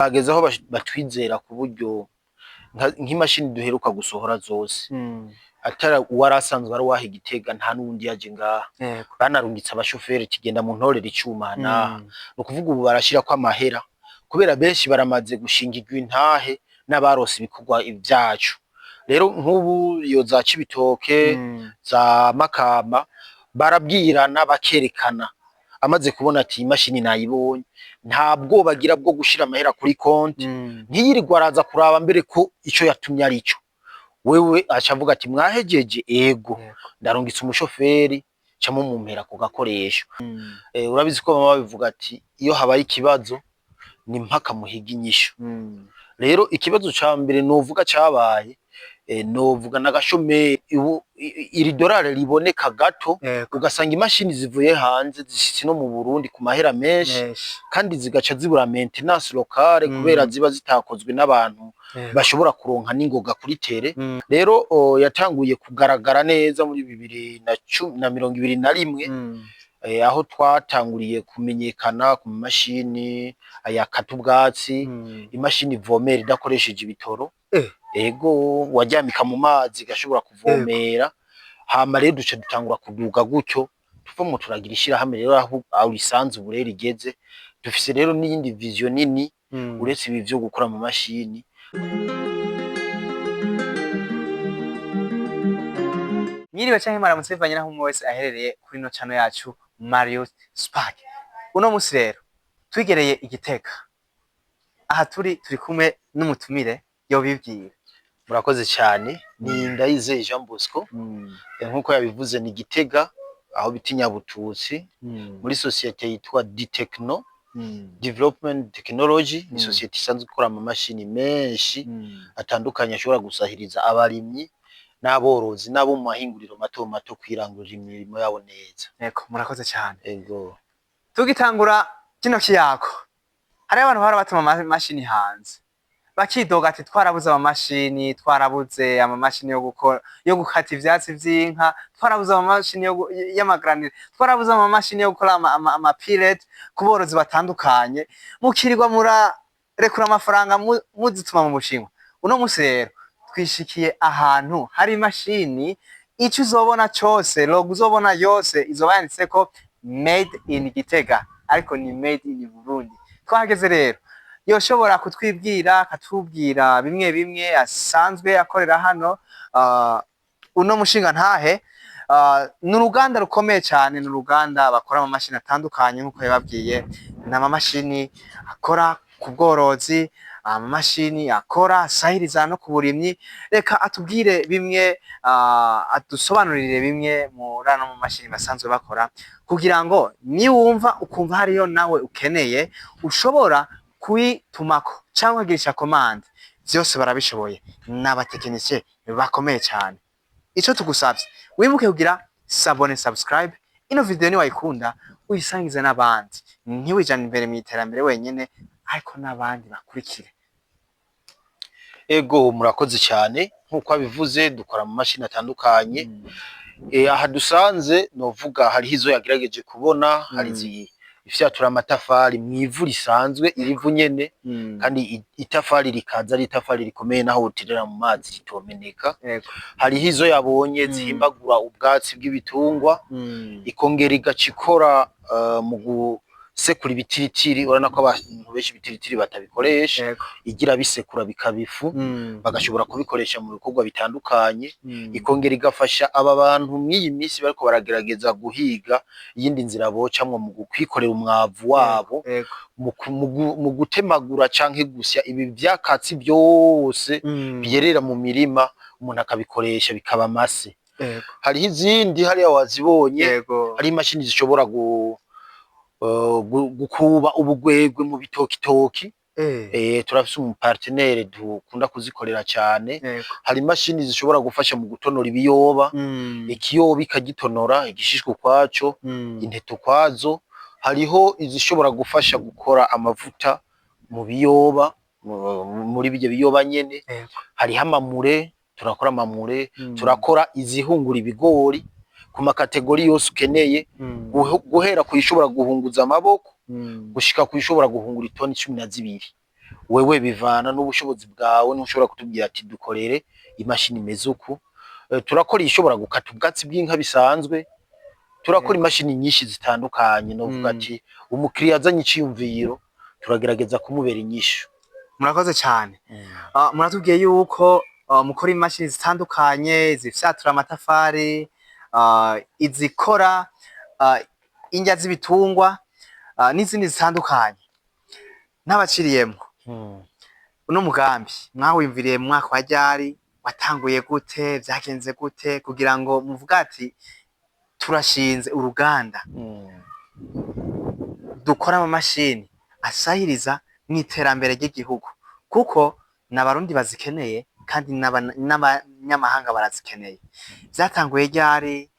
Bageze aho batwizera ku buryo nk'imashini duheruka gusohora zose, atari uwari asanzwe ari uwaha Igitega, nta n'uwundi yaje ngaha. Banarungitse abashoferi, tugenda mu ntorere icuma naha. Ni ukuvuga ubu barashirako amahera kubera benshi baramaze gushingirwa intahe n'abarose ibikorwa vyacu. Rero nk'ubu iyo za Cibitoke, za Makamba, barabwirana bakerekana. Amaze kubona ati imashini nayibonye, nta bwoba agira bwo gushira amahera kuri konti. Ntiyirirwa araza kuraba mbere ko ico yatumye ari cyo. Wewe aca avuga ati mwahejeje? Ego. Ndarungitse umushoferi, ca mumumpera ku gakoresho. Urabizi ko bama babivuga ati iyo habaye ikibazo ni mpaka muhiga inyishu. Rero ikibazo ca mbere novuga cabaye, novuga n'agashomeri. Ubu iri dorari riboneka gato, ugasanga imashini zivuye hanze zishitse no mu Burundi ku mahera menshi, menshi, kandi zigaca zibura maintenance locale, kubera ziba zitakozwe n'abantu bashobora kuronka n'ingoga kuri terrain. Rero yatanguye kugaragara neza muri 2021, aho twatanguriye kumenyekana ku mashini ayakata ubwatsi, imashini ivomera idakoresheje ibitoro. Ego, waryamika mu mazi igashobora kuvomera. Hama rero duca dutangura kuduga gutyo, tuvamwo turagira ishirahamwe. Rero aho risanzwe ubu rero rigeze, dufise rero n'iyindi vision nini uretse ibi vyo gukora mu mashini. Mwiriwe canke mwaramutse bivanye naho umwe wese aherereye kuri ino channel yacu Marius Spark. Uno musi rero twigereye Igitega. Aha turi kumwe n'umutumire yobibwira. Murakoze cyane, ni Ndayizeye Jean Bosco. Nkuko yabivuze, ni Gitega aho bita Inyabututsi, muri sosiyete yitwa Ditechno Development Technology. Ni sosiyete isanzwe ikora amamashini menshi atandukanye ashobora gusahiriza abarimyi n'aborozi n'abo mu mahinguriro mato mato kwirangurira imirimo yabo neza. Ego, murakoze cyane. Ego. Tugitangura kino kiyago, hariho abantu bahora batuma amamashini hanze, bakidoga ati twarabuze amamashini, twarabuze amamashini yo gukora, yo gukata ivyatsi vy'inka, twarabuze amamashini y'amagranire, twarabuze amamashini yo gukora ama pellets ku borozi batandukanye, mukirirwa murarekura amafaranga muzituma mu Bushinwa. Uno musi rero twishikiye ahantu hari imashini, ico uzobona cose, logo uzobona yose izoba yanditseko "Made in Gitega", ariko ni made in Burundi. Twahageze rero, yoshobora kutwibwira, akatubwira bimwe bimwe asanzwe akorera hano. Uno mushinga ntahe, ni uruganda rukomeye cyane, ni uruganda bakora amamashini atandukanye nk'uko yababwiye. Ni amamashini akora ku bworozi, amamashini akora asahiriza no ku burimyi. Reka atubwire bimwe, adusobanurire bimwe muri ano mamashini basanzwe bakora, kugira ngo niwumva ukumva hariyo nawe ukeneye, ushobora kuyitumako cyangwa ukagirisha commande. Vyose barabishoboye, ni abatekinisiye bakomeye cyane. Ico tugusavye, wibuke kugira s'abonner, subscribe. Ino video niwayikunda uyisangize n'abandi. Ntiwijane imbere mu iterambere wenyene, ariko n'abandi bakurikire. Ego, murakoze cyane. Nk'uko abivuze, dukora mu mashini atandukanye. Aha dusanze, novuga hariho izo yagerageje kubona, hari ifyatura amatafari mw'ivu risanzwe, irivu nyene, kandi itafari rikaza ari itafari rikomeye, naho woterera mu mazi ritomeneka. Hariho izo yabonye zihimbagura ubwatsi bw'ibitungwa, ikongera igaca ikora mu gusekura ibitiritiri. Urabona ko abantu benshi ibitiritiri batabikoresha. Igira bisekura bikaba ifu, bagashobora kubikoresha mu bikorwa bitandukanye. Ikongera igafasha aba bantu mw'iyi minsi bariko baragerageza guhiga iyindi nzira bocamwo mu kwikorera umwavu wabo, mu gutemagura canke gusya ibi vyakatsi byose byerera mu mirima, umuntu akabikoresha bikaba amase. Hariho izindi hariya wazibonye, hari imashini zishobora gukuba ubugwegwe mu bitokitoki. Turafise umu partenaire dukunda kuzikorera cane. Hari imashini zishobora gufasha mu gutonora ibiyoba, ikiyoba ikagitonora, igishishwa ukwaco, intete ukwazo. Hariho izishobora gufasha gukora amavuta mu biyoba, muri ibyo biyoba nyene. Hariho amamure, turakora amamure, turakora izihungura ibigori ku ma catégories yose ukeneye, guhera kuyishobora guhunguza amaboko gushika kuyishobora guhungura itoni 12. Wewe bivana n'ubushobozi bwawe, ntushobora kutubwira ati dukorere imashini imeze uku. Turakora ishobora gukata ubwatsi bw'inka bisanzwe, turakora imashini nyinshi zitandukanye. Novuga ati umukiriya azanye iciyumviro, turagerageza kumubera inyishu. Murakoze cyane. Muratubwiye yuko mukora imashini zitandukanye zifyatura amatafari, izikora indya z'ibitungwa, n'izindi zitandukanye. N'abaciriyemwo, uno mugambi mwawiyumviriye mu mwaka wa ryari? Watanguye gute? Vyagenze gute kugira ngo muvuge ati turashinze uruganda dukora amamashini asahiriza mw'iterambere ry'igihugu, kuko n'Abarundi bazikeneye kandi n'abanyamahanga barazikeneye? Vyatanguye ryari?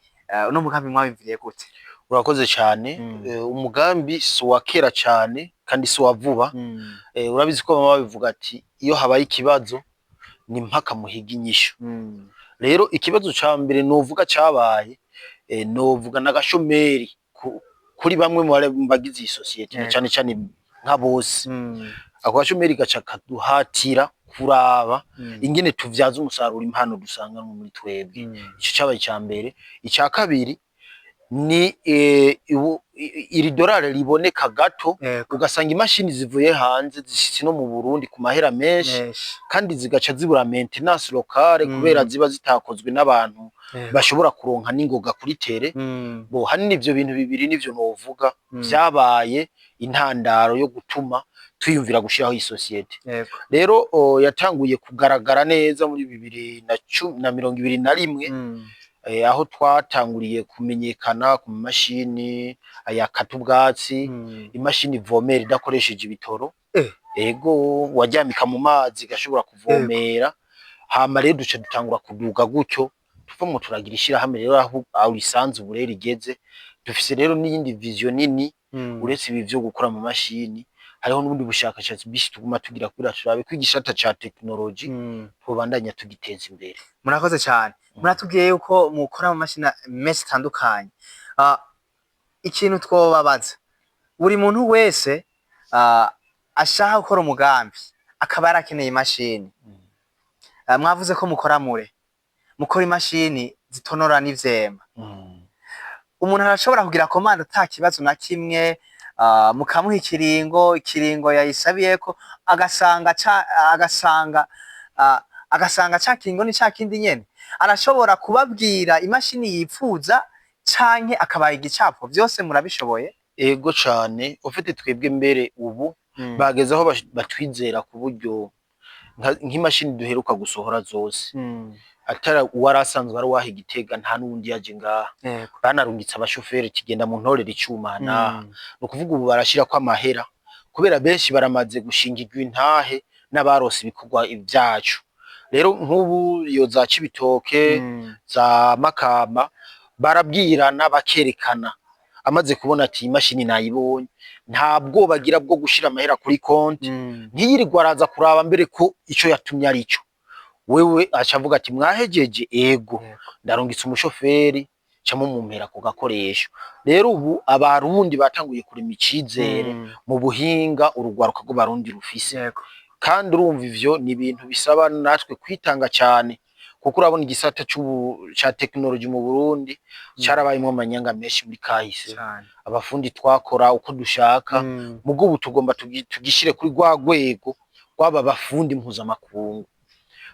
Uno mugambi mwawiyumviriye gute? Urakoze cyane. Umugambi si uwa kera cyane kandi si uwa vuba. Urabizi ko bama babivuga ati iyo habaye ikibazo ni mpaka muhiga inyishu. Rero ikibazo ca mbere novuga cabaye, novuga n'agashomeri kuri bamwe mu bagize iyi sosiyete, na cane cane nka bose. Ako gashomeri gaca kaduhatira kuraba ingene tuvyaza umusaruro impano dusanganwe muri twebwe. Ico cabaye ica mbere. Ica kabiri ni iri dorari riboneka gato, ugasanga imashini zivuye hanze zishitse no mu Burundi ku mahera menshi, kandi zigaca zibura maintenance locale, kubera ziba zitakozwe n'abantu bashobora kuronka n'ingoga kuri terrain. Bo hanini ivyo bintu bibiri nivyo novuga vyabaye intandaro yo gutuma twiyumvira gushiraho iyi sosiyete. Rero yatanguye kugaragara neza muri 2021, aho twatanguriye kumenyekana ku mashini ayakata ubwatsi, imashini ivomera idakoresheje ibitoro. Ego, waryamika mu mazi igashobora kuvomera. Hama rero duca dutangura kuduga gutyo, tuvamwo turagira ishirahamwe. Rero aho risanze ubu rero igeze, dufise rero n'iyindi vision nini. Uretse ibi vyo gukora mu mashini, hariho n'ubundi bushakashatsi bwinshi tuguma tugira kugira turabe ko igisata ca technology twobandanya tugiteza imbere. Murakoze cyane. Muratubwiye yuko mukora amamashini menshi atandukanye. Ikintu twobabaza, buri muntu wese ashaka gukora umugambi akaba yarakeneye imashini, mwavuze ko mukora mure mukora imashini zitonora n'ivyema. Umuntu arashobora kugira commande ata kibazo na kimwe, mukamuha ikiringo yayisabiyeko, agasanga ca kiringo ni ca kindi nyene. Arashobora kubabwira imashini yipfuza canke akabaha igicapo? Vyose murabishoboye? Ego cane. Ufite twebwe mbere ubu bageze aho batwizera ku buryo nk'imashini duheruka gusohora zose, atara uwari asanzwe ari uwaha Igitega, nta n'uwundi yaje ngaha. Banarungitse abashoferi kigenda mu ntorere icuma naha. Ni ukuvuga ubu barashirako amahera, kubera benshi baramaze gushingirwa intahe n'abarose ibikorwa vyacu. Rero nk'ubu iyo za Cibitoke, za Makamba, barabwirana bakerekana. Amaze kubona ati imashini nayibonye, nta bwoba agira bwo gushira amahera kuri konti. Ntiyirirwa araza kuraba mbere ko ico yatumye ari cyo. Wewe aca avuga ati mwahejeje? Ego. Ndarungitse umushoferi, camo mumpera ku gakoresho. Rero ubu Abarundi batanguye kurema icizere mu buhinga urugwaruka rw'Abarundi rufise. Kandi urumva ivyo ni ibintu bisaba natwe kwitanga cyane, kuko urabona igisata c'ubu ca technology mu Burundi carabayemwo amanyanga menshi muri kahise. Abafundi twakora uko dushaka. Mugo ubu tugomba tugishire kuri rwa rwego rw'aba bafundi mpuzamakungu,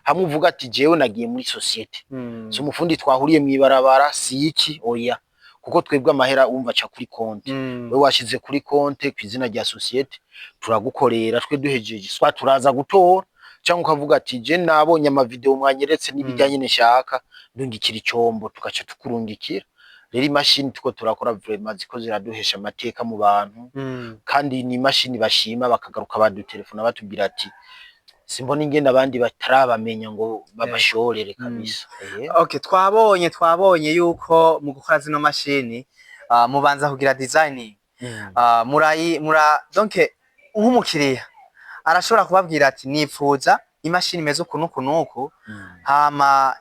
hamwe uvuga ati jewe nagiye muri société, si umufundi twahuriye mw'ibarabara, si iki, oya. Kuko twebwe amahera wumva aca kuri konti. Wewe washize kuri konte kw'izina rya société, turagukorera. Twe duhejeje swa turaza gutora, cyangwa ukavuga ati je nabonye amavideo mwanyeretse n'ibijyanye nshaka, ndungikira icombo, tugaca tukurungikira. Rero imashini tuko turakora vraiment ziko ziraduhesha amateka mu bantu, kandi ni imashini bashima, bakagaruka badutelefona batubwira ati simbona ingene abandi batarabamenya ngo babashorere kabisa. Okay, twabonye yuko mu gukora zino mashini mubanza kugira designing. Murayi mura donc nk'umukiriya arashobora kubabwira ati nipfuza imashini imeze uku n'uku n'uku. Hama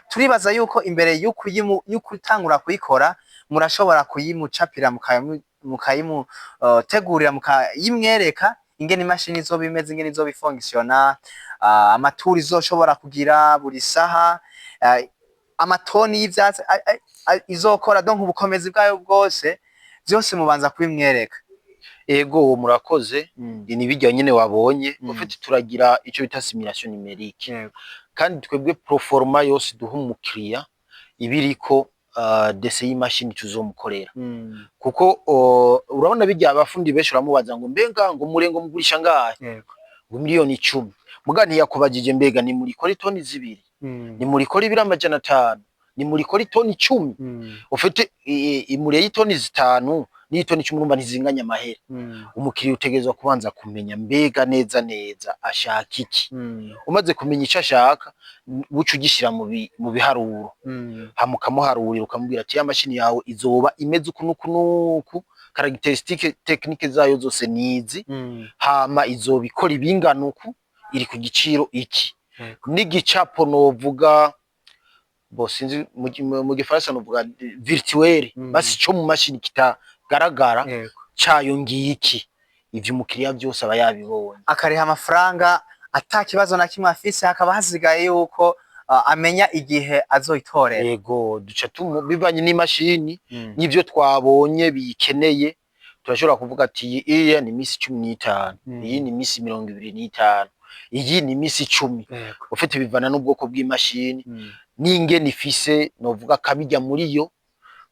turibaza yuko imbere y'ukutangura kuyikora murashobora kuyimucapira, mukayimu tegurira, mukayimwereka. ingene imashini izoba imeze, ingene izoba ifonctionna, ama tours izoshobora kugira buri saha, amatoni y'ivyatsi izokora, donc ubukomezi bwayo bwose, vyose mubanza kubimwereka. Ego, murakoze. Ni bijya nyene wabonye. Ufite turagira ico bita simulation numérique. Kandi twebwe proforma yose duha umukiriya ibiriko dessin y'imashini tuzomukorera. Kuko urabona bijya, abafundi benshi uramubaza ngo mbenga ngo murengo mugurisha ngahe? Ngo 10 miliyoni. Muga ntiyakubajije mbega ni murikora itoni 2, ni murikora ibiro 500, ni murikora itoni 10. Ufite imure y'itoni 5 n'itoni 10, urumva ntizinganya amahera. Umukiriya utegerezwa kubanza kumenya mbega neza neza ashaka iki. Umaze kumenya ico ashaka, buca ugishira mu biharuro. Hama ukamuharurira, ukamubwira ati ya mashini yawe izoba imeze uku n'uku n'uku, caractéristiques techniques zayo zose nizi, hama izoba ikora ibingana uku, iri ku giciro iki. N'igicapo novuga bo sinzi mu gifaransa novuga virtuel, basi ico mu mashini kitagaragara cayo ngiki. Ivyo umukiriya vyose aba yabibonye. Akariha amafaranga ata kibazo na kimwe afise, hakaba hasigaye yuko amenya igihe azoyitorera. Yego, duca bivanye n'imashini n'ivyo twabonye biyikeneye, turashobora kuvuga ati iyi iya ni imisi 15, iyi ni imisi 25, iyi ni imisi 10. Ufite bivana n'ubwoko bw'imashini n'ingene ifise, novuga akabijya muri yo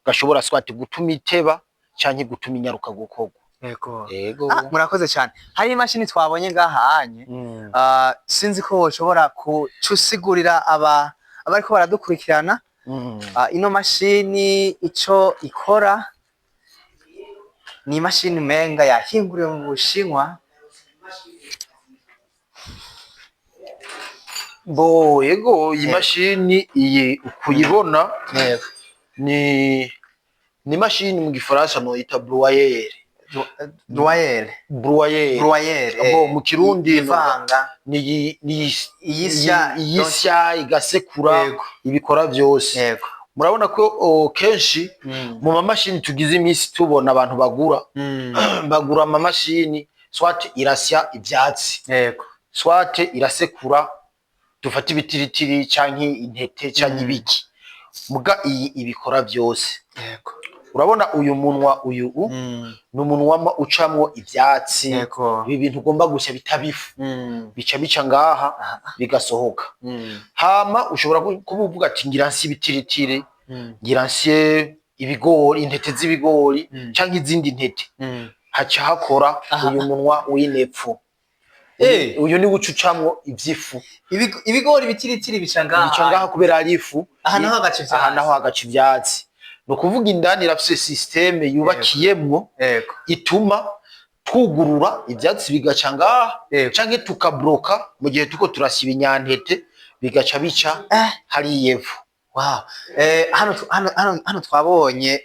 gashobora soit gutuma iteba canke gutuma inyaruka gukorwa. Yego. Ah, murakoze cyane. Hari imashini twabonye ngaha anye. Sinzi ko woshobora kucusigurira aba abariko baradukurikirana. Ino mashini ico ikora, ni imashini umenga yahinguriwe mu Bushinwa. Bo yego, iyi mashini iyi ukuyibona ni mashini mu gifaransa noyita broyeur. Broyeur. Broyeur. Broyeur. Bo mu Kirundi ivanga ni iyisya. Iyisya igasekura, ibikora vyose. Murabona ko kenshi mu mamashini tugize iminsi tubona abantu bagura, bagura amamashini soit irasya ivyatsi, soit irasekura, dufata ibitiritiri canke intete canke ibiki, muga iyi ibikora vyose. Urabona uyu munwa uyu ni umunwa ucamwo ivyatsi. Ibi bintu ugomba gusya bitabifu, bica bica ngaha, bigasohoka. Hama ushobora kuba uvuga ati ngira nsye ibitiritiri, ngira nsye ibigori, intete z'ibigori, canke izindi ntete, haca hakora uyu munwa w'inepfo. Uyu ni uca ucamwo ivy'ifu. Ibigori, ibitiritiri bica ngaha. Bica ngaha kubera ari ifu. Aha naho hagaca ivyatsi. Aha naho hagaca ivyatsi. Ni ukuvuga indani irafise système yubakiyemwo ituma twugurura ivyatsi bigaca ngaha, canke tukabloka mu gihe tuko turasya ibinyantete, bigaca bica hariya epfo. Wow. Hano hano twabonye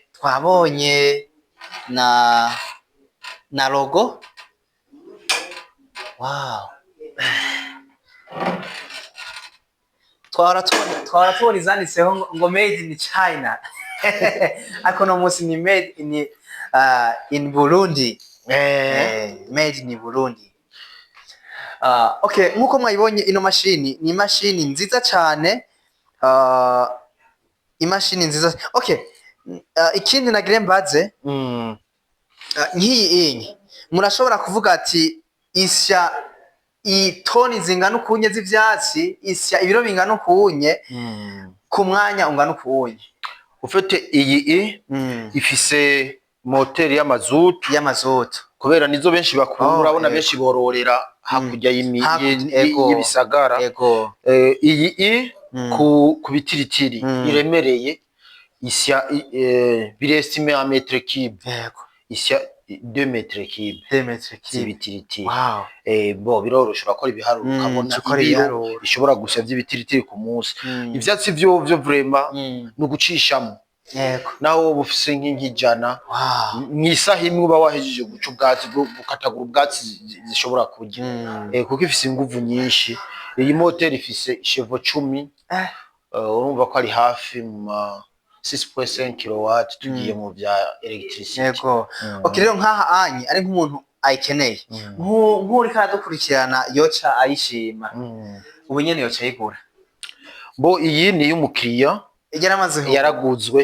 na logo. Wow. Twahora tubona izanditseho ngo made in China. Ariko no munsi ni made in Burundi. Made in Burundi. Okay, nkuko mwayibonye, ino mashini ni imashini nziza cyane. Imashini nziza. Okay. Ikindi nagire mbaze, nk'iyi inyi murashobora kuvuga ati isya itoni zingana ukunye z'ivyatsi, isya ibiro bingana ukunye, ku mwanya ungana ukunye? Ufite iyi i ifise moteri y'amazutu. Y'amazutu. Kubera nizo benshi bakunda. Urabona benshi bororera hakurya y'ibisagara. Iyi i ku bitiritiri iremereye isya biri estimé en mètre cube, isya 2 mètres cube 2 mètres cube z'ibitiritiri. Wow. Bo biroroshe, urakora ibiharuro, ukabona ukora ibiro ibiharuro. bishobora gusya vy'ibitiritiri ku munsi. Ivyatsi vyovyo vraiment ni ugucishamo, naho woba ufise nk'ijana, mw'isaha imwe uba wahejeje guca ubwatsi, gukatagura ubwatsi zishobora kurya. Kuko ifise inguvu nyinshi. Iyi moteri ifise chevaux 10. Urumva ko ari hafi mu ma 6.5 kilowatt tugiye mu vya électricité. Okay, rero nkaha anyi ari nk'umuntu ayikeneye, nk'uriko aradukurikirana yoca ayishima, ubu nyene yoca ayigura? Bo, iyi ni iy'umukiriya. Yaramaze kugura. Yaraguzwe.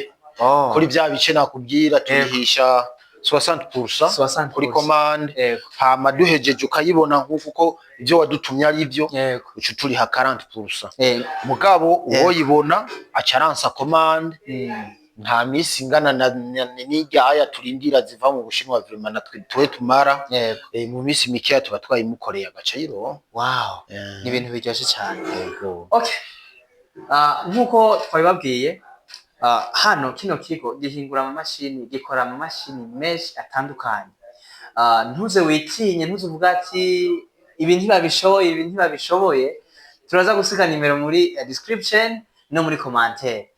Kuri bya bice nakubwira, turihisha 60% 60%. kuri commande. Hama duhejeje ukayibona nk'uko uko ibyo wadutumye ari byo, uca turiha 40%. Mugabo uwoyibona aca aransa commande, nta misi ingana na n'ijyaya turindira ziva mu Bushinwa. Vraiment natwe tuwe tumara mu misi mikeya tuba twayimukoreye, agaca ayironka. Ni ibintu biryoshe cyane. Yego. Okay. Nk'uko twabibabwiye, hano kino kigo gihingura amamashini, gikora amamashini menshi atandukanye. Ntuze witinye, ntuze uvuga ati ibi ntibabishoboye, ibi ntibabishoboye. Turaza gusiga nimero muri description no muri commentaire.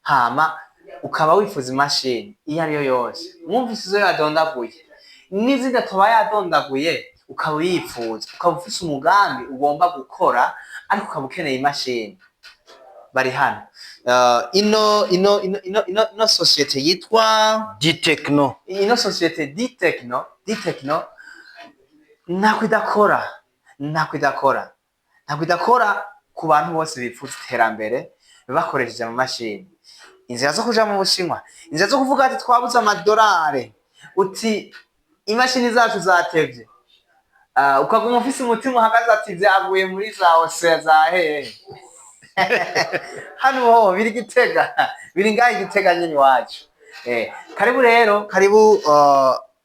Hama ukaba wifuza imashini iyo ariyo yose, mwumvise izo yadondaguye n'izindi atoba yadondaguye, ukaba uyifuza, ukaba ufise umugambi ugomba gukora ariko ukaba ukeneye imashini, bari hano. Ino société yitwa Ditechno. Ino société Ditechno, Ditechno ntako idakora, ntako idakora, ntako idakora ku bantu bose bifuza iterambere bakoresheje amamashini. Inzira zo kuja mu Bushinwa, inzira zo kuvuga ati twabuze amadolari, uti imashini zacu zatevye, ukaguma ufise umutima uhagaze ati vyavuye muri za ose za hehe. Hano ho biri Gitega, biri ngaha Igitega nyene iwacu. Karibu rero, karibu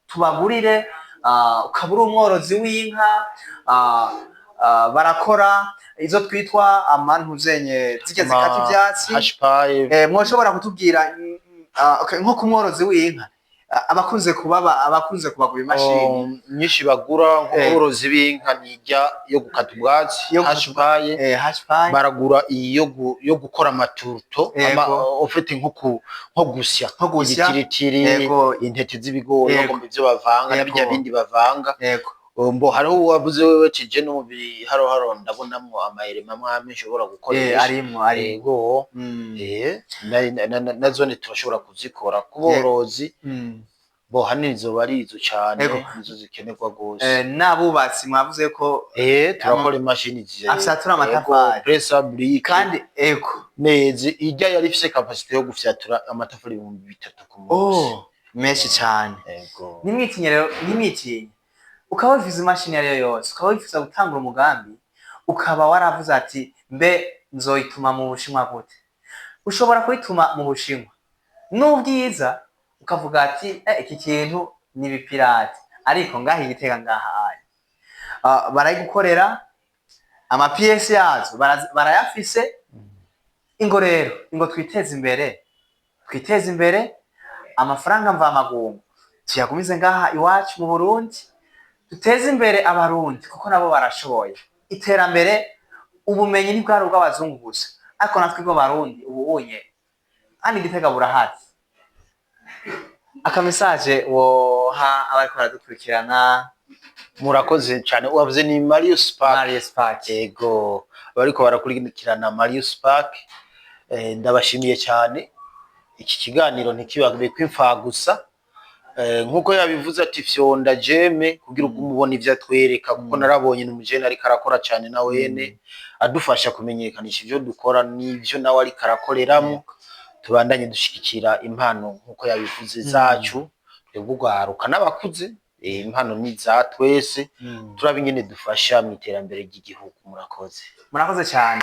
tubagurire. Ukaba uri umworozi w'inka, barakora izo twitwa amantuzenye zirya zikata ivyatsi. Hashpaye. Mwoshobora kutubwira, okay, nko ku mworozi w'inka, abakunze kubaba, abakunze kubagura imashini? Nyinshi bagura nko kuborozi b'inka nijya yo gukata ubwatsi. Yo gukata. Hashpaye. Hashpaye. Baragura iyi yo gukora amatourteaux, ufite nko gusya Nko gusya. ibitiritiri, intete z'ibigori, bagomba ivyo bavanga na birya bindi bavanga. Mbo hariho uwavuze wewe tije no mu haro haro ndabonamwo amayerema amwe amwe nshobora gukoresha. Arimwo, arimwo. Yego. Na zone turashobora kuzikora ku borozi. Bo hanini zoba ari izo cane, nizo zikenerwa gose. N'abubatsi mwavuze ko Turakora imashini Afyatura amatafari. Yego, presse à brique. Kandi ego. Neza, irya yari ifise capacité yo gufyatura amatafari 3000 ku munsi. Oh, menshi cane. Yego. Ntimwitinye rero, ntimwitinye. Ukaba wifuza imashini iyo ariyo yose, ukaba wifuza gutangura umugambi, ukaba waravuze ati mbe nzoyituma mu Bushinwa gute? Ushobora kuyituma mu Bushinwa n'ubwiza, ukavuga ati iki kintu ni ibipirate, ariko ngaha Igitega ngaha aya barayigukorera, amapièces yazo barayafise. Ingo rero, ingo twiteze imbere, twiteze imbere, amafaranga mvamagungu tuyagumize ngaha iwacu mu Burundi, duteze imbere Abarundi kuko nabo barashoboye. Iterambere, ubumenyi ntibwari ubw'abazungu gusa, ariko natwe bwo Barundi ubu unye hano Igitega burahari. Akamessage woha abariko baradukurikirana? Murakoze cyane. Wavuze ni Marius Park? Marius Park. Yego, bariko barakurikirana Marius Park, ndabashimiye cyane. Iki kiganiro ntikibabe kwimfa gusa. Nkuko yabivuze ati fyonda j'aime kugira ugume ubona ivyo atwereka, kuko narabonye ni umujene ariko arakora cyane, na wene adufasha kumenyekanisha ivyo dukora n'ivyo nawe ariko arakoreramo. Tubandanye dushigikira impano nkuko yabivuze zacu, twebwe urwaruka n'abakuze. Impano ni za twese, turabe ingene dufasha mu iterambere ry'igihugu. Murakoze. Murakoze cyane.